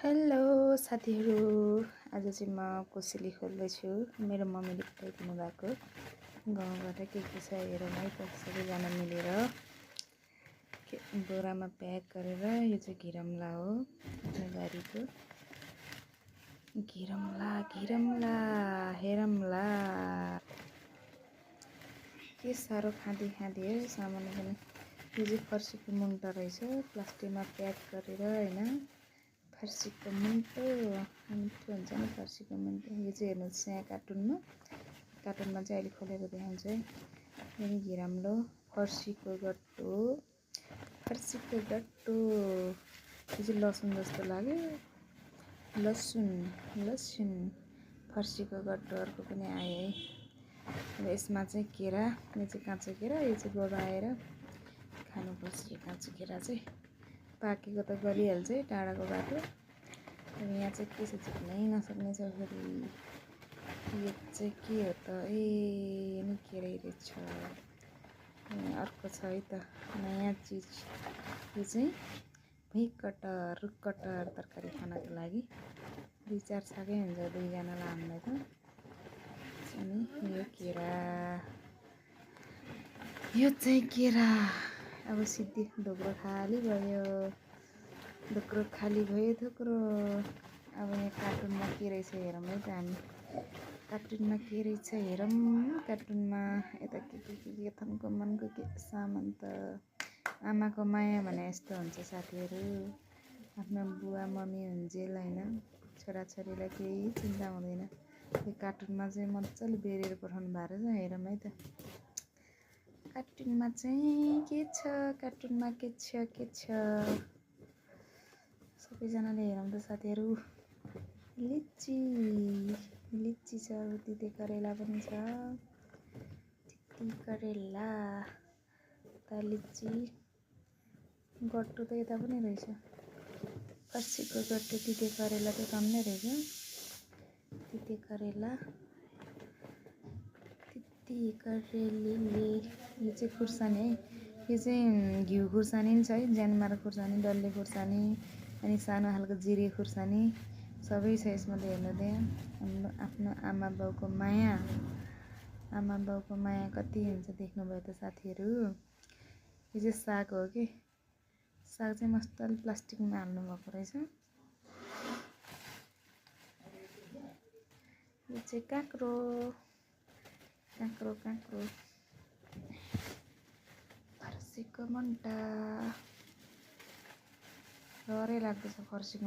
Hello साथीहरू, आज चाहिँ म कोसेली खोल्दैछु। मेरो मम्मीले पठाइदिनु भएको गाउँबाट के छ हेरौँ है त। सबैजना मिलेर बोरामा प्याक गरेर। यो चाहिँ घिरमला हो, आफ्नो बारीको घिरमला हेरमला। के साह्रो खाँदी हो सामान पनि। यो चाहिँ फर्सीको मुन्टा रहेछ, प्लास्टिकमा प्याक गरेर होइन। फर्सीको मुन्टो मिठो हुन्छ नि फर्सीको मुन्टो। यो चाहिँ हेर्नुहोस् यहाँ कार्टुनमा चाहिँ अहिले खोलेर देखाउँछु है। यो घिरमलो फर्सीको गट्टो यो चाहिँ लसुन जस्तो लाग्यो। लसुन फर्सीको गट्टो अर्को पनि आयो है। अब यसमा चाहिँ केरा, यो चाहिँ काँचो केरा, यो चाहिँ बबाएर खानुपर्छ। यो काँचो केरा चाहिँ पाकेको त गलिहाल्छ है, टाढाको बाटो। अब यहाँ चाहिँ के छ झिक्नै नसक्ने छ फेरि। यो चाहिँ के हो त, यो नि केरै रहेछ। अर्को छ है त नयाँ चिज। यो चाहिँ रुख कटहर तरकारी खानको लागि 2-4 छाकै हुन्छ, 2जनालाई हामीलाई त। अनि यो चाहिँ केरा। अब सिद्धि ढोक्रो खाली भयो थोक्रो। अब यहाँ कार्टुनमा के रहेछ हेरौँ है त हामी। कार्टुनमा के रहेछ हेरौँ। कार्टुनमा यता के थन्को मनको के सामान त। आमाको माया भने यस्तो हुन्छ साथीहरू। आफ्नो बुवा मम्मी हुन्जेल होइन, छोराछोरीलाई केही चिन्ता हुँदैन। यो कार्टुनमा चाहिँ मजाले बेरेर पठाउनु भएको रहेछ। हेरौँ है त कार्टुनमा चाहिँ के छ। सबैजनाले हेरौँ त साथीहरू। लिची छ, तिते करेला पनि छ। लिची गट्टो त यता पनि रहेछ। फर्सीको गट्टो, तिते करेला त कम नै रहेछ। तिते करेले। यो चाहिँ खुर्सानी है। यो चाहिँ घिउ खुर्सानी नि छ है, ज्यानमारा खुर्सानी, डल्ले खुर्सानी, अनि सानो खालको जिरे खुर्सानी सबै छ यसमा त। हेर्नु त्यहाँ आफ्नो आमा बाउको माया कति हुन्छ देख्नुभयो त साथीहरू। यो चाहिँ साग हो कि। साग चाहिँ मजाले प्लास्टिकमा हाल्नु भएको रहेछ। यो चाहिँ काँक्रो फर्सीको मुन्टा। डरै लाग्दैछ फर्सीको